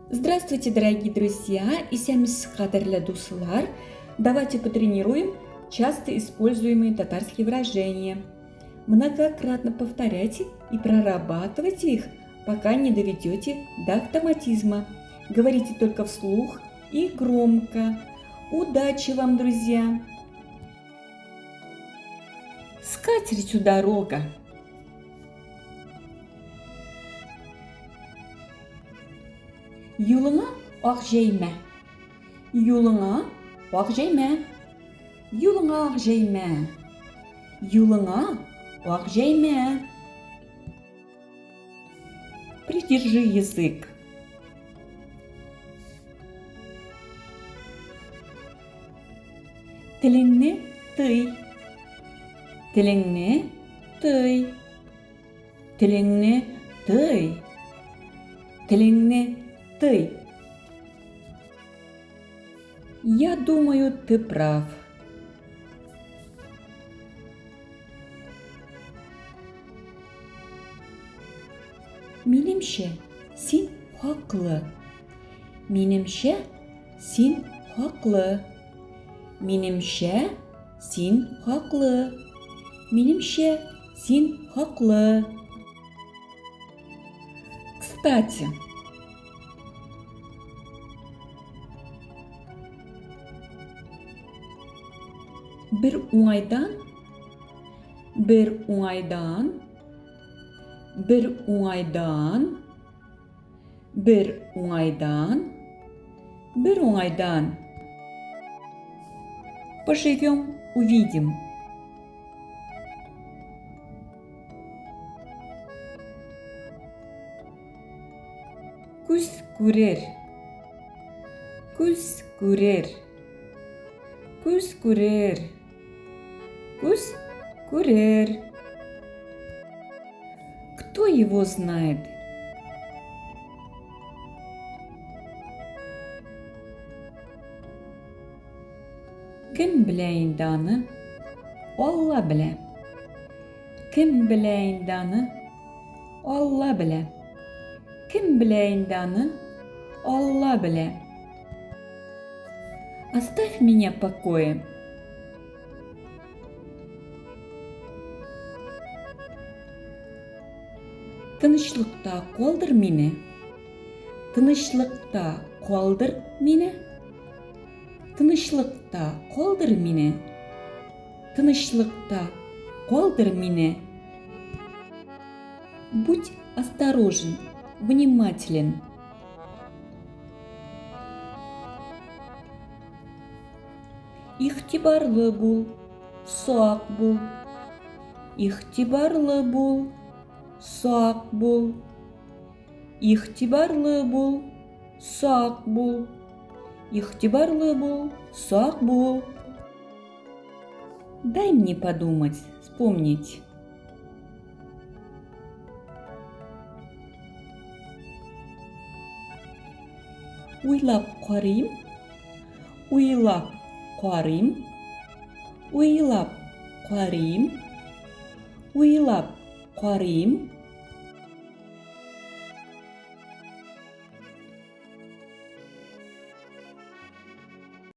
Здравствуйте, дорогие друзья! Исәнмесез, кадерле дуслар! Давайте потренируем часто используемые татарские выражения. Многократно повторяйте и прорабатывайте их, пока не доведете до автоматизма. Говорите только вслух и громко. Удачи вам, друзья! Скатертью дорога! Юлыңа ак җәймә. Юлыңа ак җәймә. Юлыңа ак җәймә. Юлыңа ак җәймә. Придержи язык. Телеңне тый. Телеңне тый. Телеңне тый. Телеңне тый. Я думаю, ты прав. Минемчә, син хаклы. Минемчә, син хаклы. Минемчә, син хаклы. Минемчә, син хаклы. Кстати, бер уңайдан, бер уңайдан, бер уңайдан, бер уңайдан, бер уңайдан. Поживем, увидим. Күз күрер. Күз күрер. Күз күрер. Күз күрер. Кто его знает? Кем белә инде аны? Алла белә. Кем белә инде аны? Алла белә. Кем белә инде аны? Алла белә. Оставь меня в покое. Тынычлыкта калдыр мине. Тынычлыкта калдыр мине. Тынычлыкта калдыр мине. Тынычлыкта калдыр мине. Будь осторожен, внимателен. Игътибарлы бул, сак бул. Игътибарлы бул, сак бул. Игътибарлы бул, сак бул. Игътибарлы бул, сак бул. Дай мне подумать, вспомнить. Уйлап карыйм, уйлап карыйм, уйлап карыйм, уйлап карыйм.